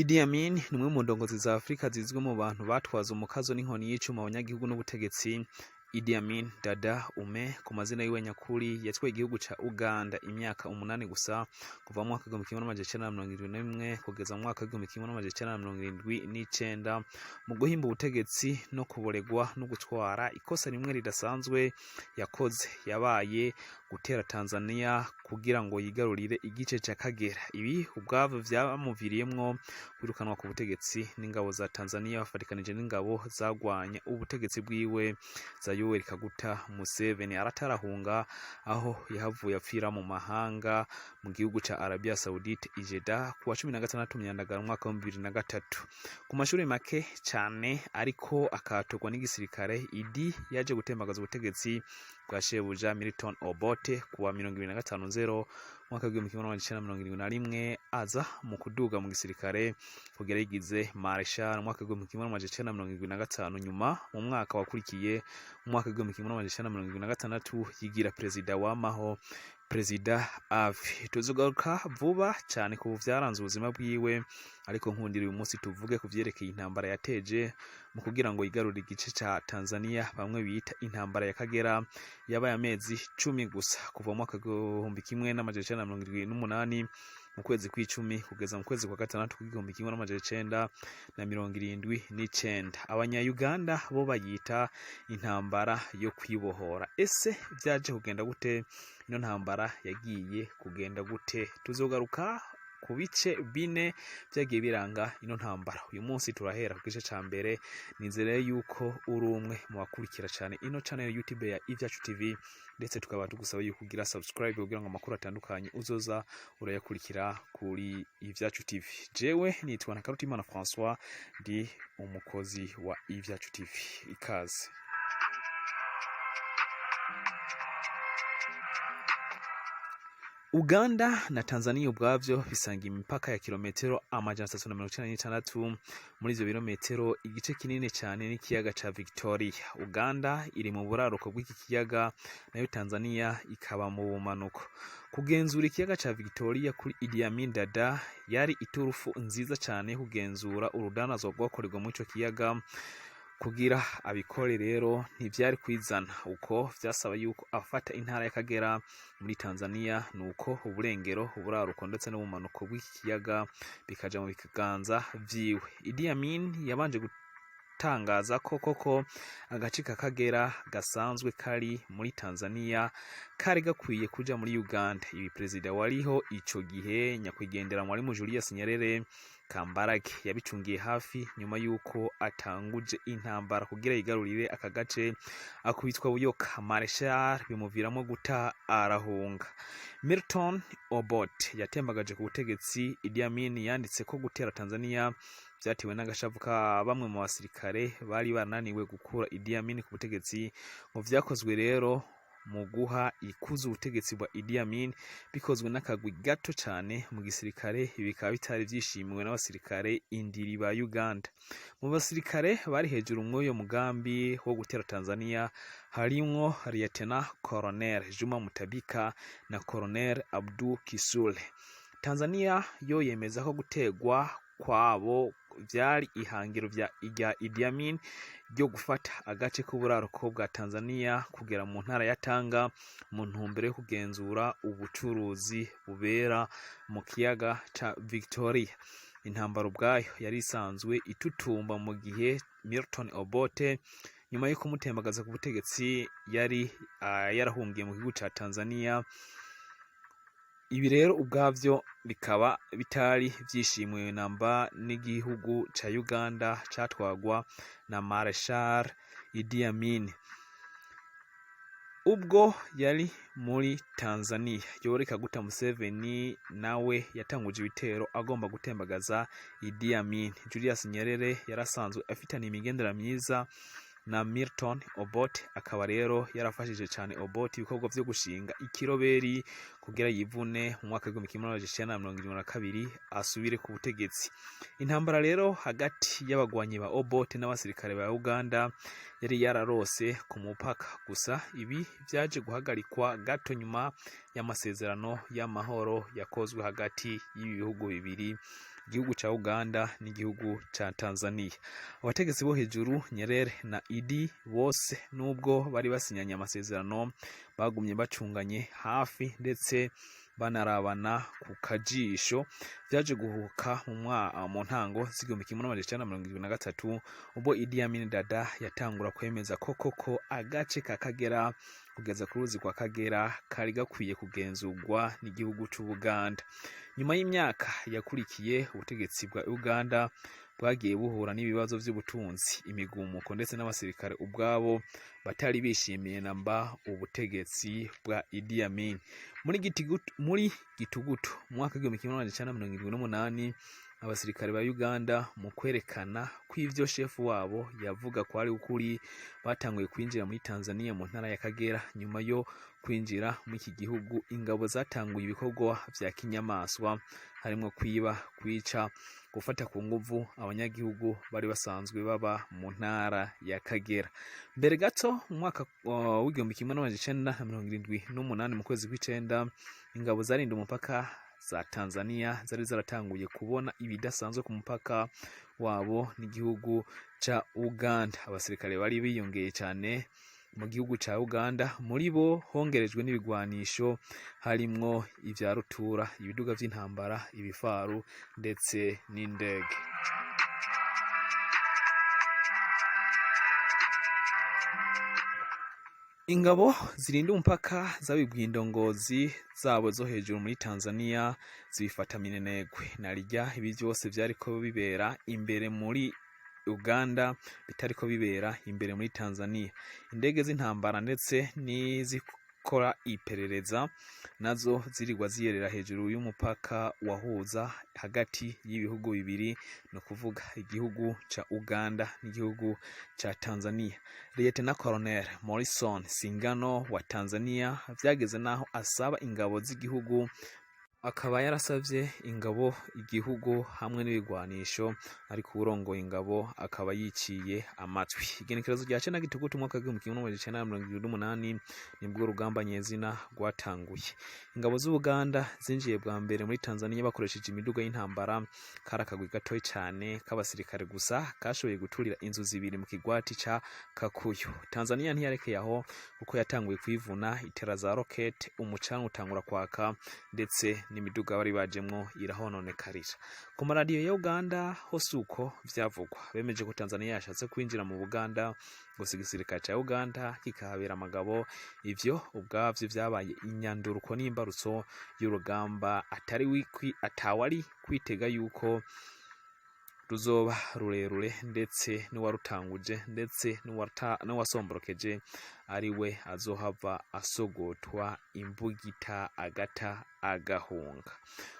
Idi Amin ni umwe mu ndongozi za Afurika zizwi mu bantu batwaza umukazo n'inkoni y'icuma abanyagihugu n'ubutegetsi. Idi Amin Dada Ume ku mazina yiwe nyakuri yatwaye igihugu ca Uganda imyaka 8 gusa, kuva mu mwaka 1971 kugeza mu mwaka 1979, mu guhimba ubutegetsi no kuboregwa no gutwara. Ikosa rimwe ridasanzwe yakoze yabaye gutera Tanzania kugira ngo yigarurire igice ca Kagera. Ibi ubwavyo vyamuviriyemwo kwirukanwa ku butegetsi n'ingabo za Tanzania bafatikanije n'ingabo zagwanya ubutegetsi bwiwe za Yoweri Kaguta Museveni. Aratarahunga, aho yahavuye apfira mu mahanga mu gihugu ca Arabia Saudite i Jeddah kuwa 16 Myandagaro umwaka wa 2003. Ku mashuri make cane ariko akatorwa n'igisirikare, Idi yaje gutembagaza ubutegetsi bwa shebuja Milton Obote kuwa 25 nzero umwaka w'1971, aza mu kuduga mu gisirikare kugera yigize Marshal mu mwaka w'1975. Nyuma mu mwaka wakurikiye, mu mwaka w'1976, yigira perezida wamaho, perezida avi. Tuzogaruka vuba cyane ku vyaranze ubuzima bwiwe, ariko nkundira uyu munsi tuvuge ku vyerekeye intambara yateje mu kugira ngo yigarurire igice ca Tanzania bamwe bita intambara ya Kagera. Yabaye amezi 10 gusa, kuva mu mwaka 1978 mu kwezi kw'icumi kugeza mu kwezi kwa gatandatu k'1979. Abanya-Uganda bo bayita intambara yo kwibohora. Ese vyaje kugenda gute? Ino ntambara yagiye kugenda gute? Tuzogaruka ku bice bine vyagiye biranga ino ntambara. Uyu munsi turahera ku gice ca mbere. Nizere yuko uri umwe mu bakurikira cyane ino channel YouTube ya Ivyacu TV, ndetse tukaba tugusaba yuko ugira subscribe kugira ngo amakuru atandukanye uzoza urayakurikira kuri Ivyacu TV. Jewe nitwa Ntakarutimana François, ndi umukozi wa Ivyacu TV. Ikaze. Uganda na Tanzania ubwavyo bisanga imipaka ya kilometero 396. Muri ivyo birometero, igice kinini cyane n'ikiyaga ca Victoria. Uganda iri mu buraruko bw'iki kiyaga, nayo Tanzania ikaba mu bumanuko. Kugenzura ikiyaga ca Victoria kuri Idi Amin Dada yari iturufu nziza cyane yo kugenzura urudandazwa rwakorerwa muri ico kiyaga. Kugira abikore rero ntivyari kwizana uko, vyasaba yuko afata intara y'Akagera muri Tanzania, nuko uburengero, uburaruko ndetse n'ubumanuko bw'iki kiyaga bikaja mu biganza vyiwe. Idi Amin yabanje gutangaza ko koko agace ka Kagera gasanzwe kari muri Tanzania kari gakwiye kuja muri Uganda. Ibi perezida wariho ico gihe, nyakwigendera Mwalimu Julius Nyerere Kambarage, yabicungiye hafi. Nyuma yuko atanguje intambara kugira yigarurire aka gace, akubitwa buyoka Marshal, bimuviramo guta arahunga. Milton Obote yatembagaje ku butegetsi Idi Amin. Yanditse ko gutera Tanzania vyatewe n'agashavu ka bamwe mu basirikare bari barananiwe gukura Idi Amin ku butegetsi. Ngo vyakozwe rero mu guha ikuzo ubutegetsi bwa Idi Amin, bikozwe n'akagwi gato cyane mu gisirikare. Ibi bikaba bitari vyishimiwe n'abasirikare indiri ba Uganda. Mu basirikare bari hejuru mw'uyo mugambi wo gutera Tanzania harimwo Lieutenant Colonel Juma Mutabika na Colonel Abdul Kisule. Tanzania yo yemeza ko gutegwa kwabo vyari ihangiro vya rya Idi Amin ryo gufata agace k'uburaruko bwa Tanzania kugera mu ntara ya Tanga, mu ntumbero yo kugenzura ubucuruzi bubera mu kiyaga ca Victoria. Intambara ubwayo yari isanzwe itutumba mu gihe Milton Obote, nyuma yo kumutembagaza ku butegetsi, yari yarahungiye mu gihugu ca Tanzania. Ibi rero ubwavyo bikaba bitari vyishimiwe namba n'igihugu ca Uganda catwagwa na Marshal Idi Amin. Ubwo yari muri Tanzania, Yoweri Kaguta Museveni nawe yatanguje ibitero agomba gutembagaza Idi Amin. Julius Nyerere yarasanzwe afitanye imigendera myiza na Milton Obote, akaba rero yarafashije cyane Obote ibikorwa vyo gushinga ikiroberi kugira yivune mu mwaka w'1972 asubire ku butegetsi. Intambara rero hagati y'abagwanyi ba Obote n'abasirikare ba Uganda yari yararose ku mupaka gusa. Ibi vyaje guhagarikwa gato nyuma y'amasezerano y'amahoro yakozwe hagati y'ibi bihugu bibiri. Igihugu ca Uganda n'igihugu ca Tanzania. Abategetsi bo hejuru Nyerere na Idi bose, nubwo bari basinyanye amasezerano, bagumye bacunganye hafi ndetse banarabana ku kajisho. Vyaje guhuka mu ntango z'1973, ubwo Idi Amin Dada yatangura kwemeza ko koko agace ka Kagera kugeza ku ruzi rwa Kagera kari gakwiye kugenzurwa n'igihugu c'Ubuganda. Nyuma y'imyaka yakurikiye, ubutegetsi bwa Uganda bwagiye buhura n'ibibazo vy'ubutunzi, imigumuko, ndetse n'abasirikare ubwabo batari bishimiye namba ubutegetsi bwa Idi Amin. Muri Gitugutu mu mwaka w'1978, abasirikare ba Uganda, mu kwerekana ko ivyo shefu wabo yavuga ko ari ukuri, batanguye kwinjira muri Tanzania mu ntara ya Kagera. Nyuma yo kwinjira muri iki gihugu, ingabo zatanguye ibikorwa vya kinyamaswa, harimwo kwiba, kwica, gufata ku nguvu abanyagihugu bari basanzwe baba mu ntara ya Kagera. Mbere gato, mu mwaka w'1978, mu kwezi kw'icenda, ingabo zarinda umupaka za Tanzania zari zaratanguye kubona ibidasanzwe ku mupaka wabo n'igihugu ca Uganda. Abasirikare bari biyongeye cyane mu gihugu ca Uganda, muri bo hongerejwe n'ibigwanisho, harimwo ivya rutura, ibiduga vy'intambara, ibifaru ndetse n'indege. Ingabo zirinda umupaka zabibwiye indongozi zabo zo hejuru muri Tanzania, zibifata minenegwe. Narirya ibi vyose vyariko bibera imbere muri Uganda bitariko bibera imbere muri Tanzania. Indege z'intambara ndetse n'izikora iperereza nazo zirirwa ziyerera hejuru y'umupaka wahuza hagati y'ibihugu bibiri, ni ukuvuga igihugu ca Uganda n'igihugu ca Tanzania. Lieutenant Colonel Morrison Singano wa Tanzania vyageze naho asaba ingabo z'igihugu, akaba yarasavye ingabo igihugu hamwe n'ibigwanisho, ariko uwurongoye ingabo akaba yiciye amatwi. Igenekerezo rya 9 Gitugutu umwaka w'1978 nibwo urugamba nyezina rwatanguye. Ingabo z'Ubuganda zinjiye bwa mbere muri Tanzania bakoresheje imiduga y'intambara. Kari akagwi gatoyi cane k'abasirikare gusa kashoboye guturira inzu zibiri mu kigwati ca Kakuyu. Tanzania ntiyarekeye aho, kuko yatanguye kwivuna, itera za rokete, umucanwa utangura kwaka, ndetse n'imiduga bari bajemwo irahononekarira. Ku maradiyo ya Uganda hose uko vyavugwa, bemeje ko Tanzania yashatse kwinjira mu Buganda, gusa igisirikare ca Uganda kikahabera amagabo. Ivyo ubwavyo vyabaye inyanduruko n'imbarutso y'urugamba atari wikwi atawari kwitega yuko ruzoba rurerure, ndetse n'uwarutanguje ndetse n'uwasomborokeje ari we azohava asogotwa imbugita agata agahunga.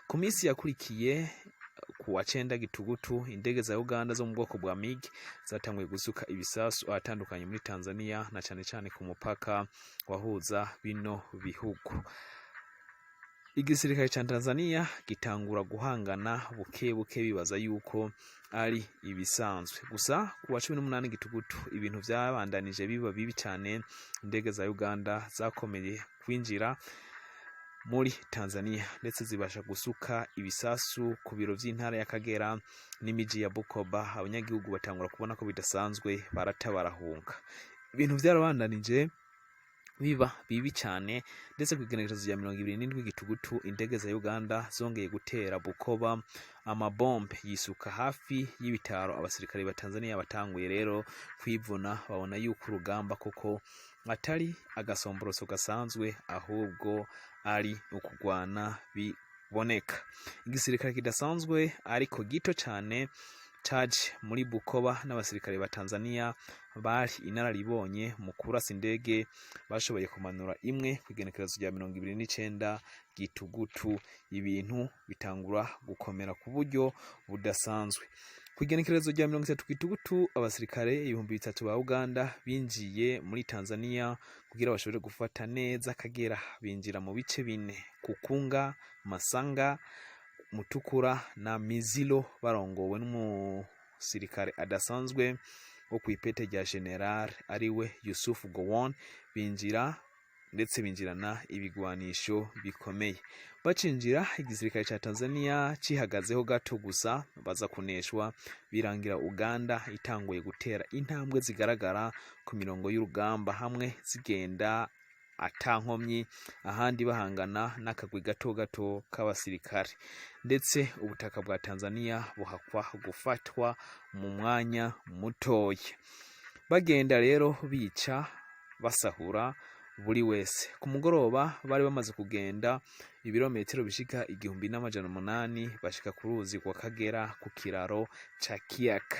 Ku minsi yakurikiye, ku wa 9 Gitugutu, indege za Uganda zo mu bwoko bwa MiG zatanguye gusuka ibisasu ahatandukanye muri Tanzania, na cane cane ku mupaka wahuza bino bihugu. Igisirikare ca Tanzania gitangura guhangana buke buke, bibaza yuko ari ibisanzwe. Gusa ku wa 18 Gitugutu ibintu vyabandanije biba bibi cane. Indege za Uganda zakomeye kwinjira muri Tanzania, ndetse zibasha gusuka ibisasu ku biro vy'intara ya Kagera n'imiji ya Bukoba. Abanyagihugu batangura kubona ko bidasanzwe, barata barahunga. Ibintu vyarabandanije biba bibi cyane, ndetse ku igenekerezo rya 27 Gitugutu indege za Uganda zongeye gutera Bukoba, amabombe yisuka hafi y'ibitaro. Abasirikare ba Tanzania batanguye rero kwivuna, babona yuko urugamba koko atari agasomboroso gasanzwe, ahubwo ari ukugwana biboneka. Igisirikare kidasanzwe ariko gito cyane caje muri Bukoba n'abasirikare ba Tanzania bari inararibonye mu kurasa indege bashoboye kumanura imwe ku igenekerezo rya 29 Gitugutu. Ibintu bitangura gukomera ku buryo budasanzwe. Ku igenekerezo rya 30 Gitugutu, abasirikare 3000 ba Uganda binjiye muri Tanzania kugira bashobore gufata neza Kagera. Binjira mu bice bine: Kukunga, Masanga, Mutukura na Mizilo, barongowe n'umusirikare adasanzwe wo ku ipete rya general, ariwe Yusuf Gowon. Binjira Ndetse binjirana ibigwanisho bikomeye. Bacinjira, igisirikare ca Tanzania cihagazeho gato gusa, baza kuneshwa, birangira Uganda itanguye gutera intambwe zigaragara ku mirongo y'urugamba, hamwe zigenda atankomyi, ahandi bahangana n'akagwi gato gato k'abasirikare, ndetse ubutaka bwa Tanzania buhakwa gufatwa mu mwanya mutoya. Bagenda rero bica, basahura buri wese. Ku mugoroba bari bamaze kugenda ibirometero bishika 1800, bashika ku ruzi rwa Kagera ku kiraro ca Kiyaka.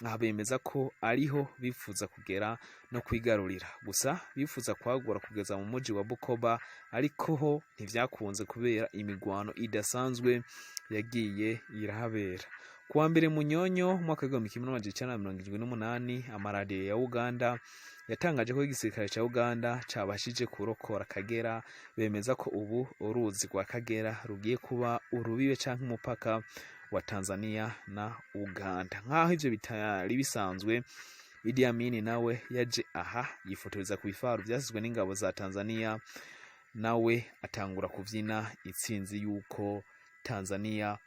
Aha bemeza ko ariho bifuza kugera no kwigarurira, gusa bifuza kwagura kugeza mu muji wa Bukoba, ariko ho ntivyakunze kubera imigwano idasanzwe yagiye irahabera. Kuwa 1 Munyonyo umwaka w'1978, amaradiyo ya Uganda yatangaje ko igisirikare ca Uganda cabashije kurokora Kagera. Bemeza ko ubu uruzi rwa Kagera rugiye kuba urubibe canke umupaka wa Tanzania na Uganda. Nk'aho ivyo bitari bisanzwe, Idi Amin nawe yaje aha yifotoreza ku bifaru vyasizwe n'ingabo za Tanzania, nawe atangura kuvyina itsinzi yuko Tanzania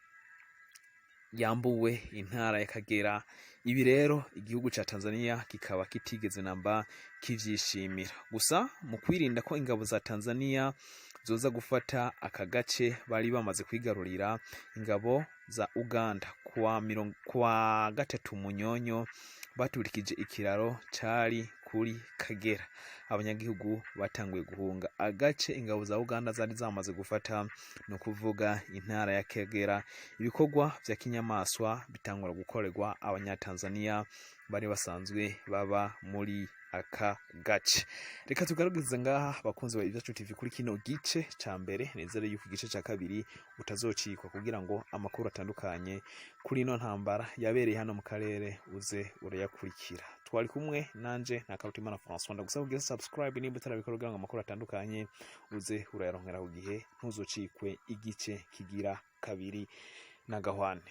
yambuwe intara ya Kagera. Ibi rero igihugu ca Tanzania kikaba kitigeze namba kivyishimira. Gusa mu kwirinda ko ingabo za Tanzania zoza gufata aka gace bari bamaze kwigarurira, ingabo za Uganda kuwa 3 Munyonyo baturikije ikiraro cari kuri Kagera. Abanyagihugu batanguye guhunga agace ingabo za Uganda zari zamaze gufata, ni ukuvuga intara ya Kagera. Ibikorwa vya kinyamaswa bitangura gukorerwa abanyatanzania bari basanzwe baba muri aka gace. Reka tugaragaze ngaha, bakunzi ba Ibyacu TV, kuri kino gice ca mbere. Nizere yuko igice ca kabiri utazocikwa, kugira ngo amakuru atandukanye kuri ino ntambara yabereye hano mu karere uze urayakurikira. Twari kumwe nanje na Karutimana François. Ndagusaba kugira subscribe niba utarabikora, kugira ngo amakuru atandukanye uze urayaronkera ku gihe, ntuzocikwe igice kigira kabiri. N'agahwane.